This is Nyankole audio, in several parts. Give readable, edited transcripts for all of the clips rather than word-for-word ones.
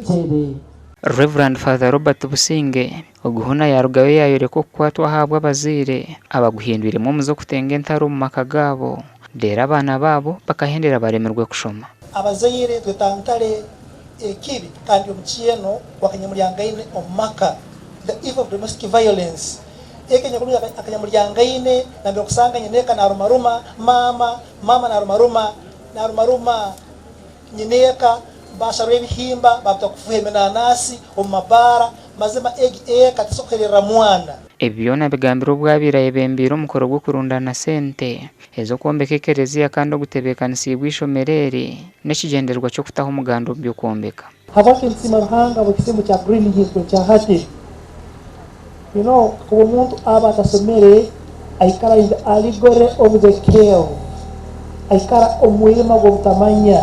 Bigyere. Rev. Father Robert Businge, ogu hoona yaarugayo yaayoreka okukwatwa ahabw'abazaire abaguhindwiremu omuze okutenga entaro omu maka gaabo reero abaana baabo bakahendera baremirwe kushoma. Abazaire twetantare ekibi kandi omukyeno gw'akanyamuryangaine omu maka, the evil of domestic violence. Eka akanyamuryangaine nambere okusanga nyineeka narumaruma maama, maama narumaruma narumaruma nyineeka, basharura ebihimba babita kufuha eminanasi omu mabaara, mazima egi eka tesobola kuhererra mwana. Ebi byona abigambire obu abaire ayebembeire omukoro gw'okurundaana sente ez'okwombeka ekereziya kandi ogutebeekanisiibwe eishomero eri n'ekigyendererwa ky'okutaho omuganda omu by'okwombeka. Habwaki nitusiima Ruhanga habw'ekisembo kya Green Hills ekya hati? You know, obu omuntu aba atasomere aikara in the allegory of the cave, aikara omu mwirima gw'obutamanya.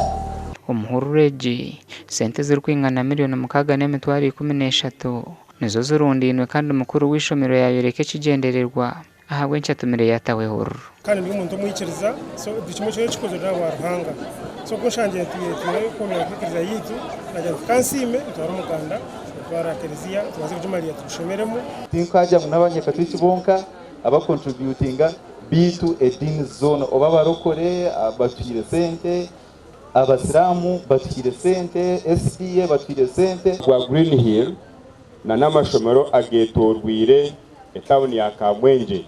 Omu hururu egi, sente ezirikwingana miriyoni 6,300 nizo zirundainwe kandi mukuru w'eishomero yaayoreka ekigyendererwa ahabw'enki atumire yaataho ehururu. Kandi ndi omuntu omwikiriza, so buri kimwe kyona ekikozirwe n'ahabwa Ruhanga. So ku nshangire ntwire twine kwombeka ekereziya yaitu, nagira nti ka nsiime ntware omuganda ntware aha kereziya tubanze kugimariira tugishomeremu. Tinkagira ngu n'abanyakaturiki bonka aba contributinga beitu ediini zoona oba abarokore batuhaire sente, abasiraamu batuhaire sente, SDA batuhaire sente. Gwa Green Hill na n'amashomero agetorweire etawuni ya Kamwengye.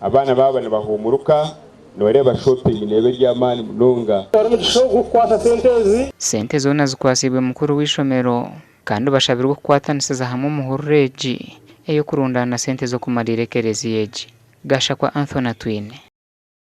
Abaana baaba nibahumuruka noreeba shopping neeba eri y'amaani munonga. Omugisha ogu kukwata sente ezi. Sente zoona zikwatsiibwe mukuru w'eishomero kandi bashabirwe kukwatanisiza hamwe omuhururu egi ey'okurundaana sente z'okumariira ekereziya egi. Gashakwa Anthony Atwine.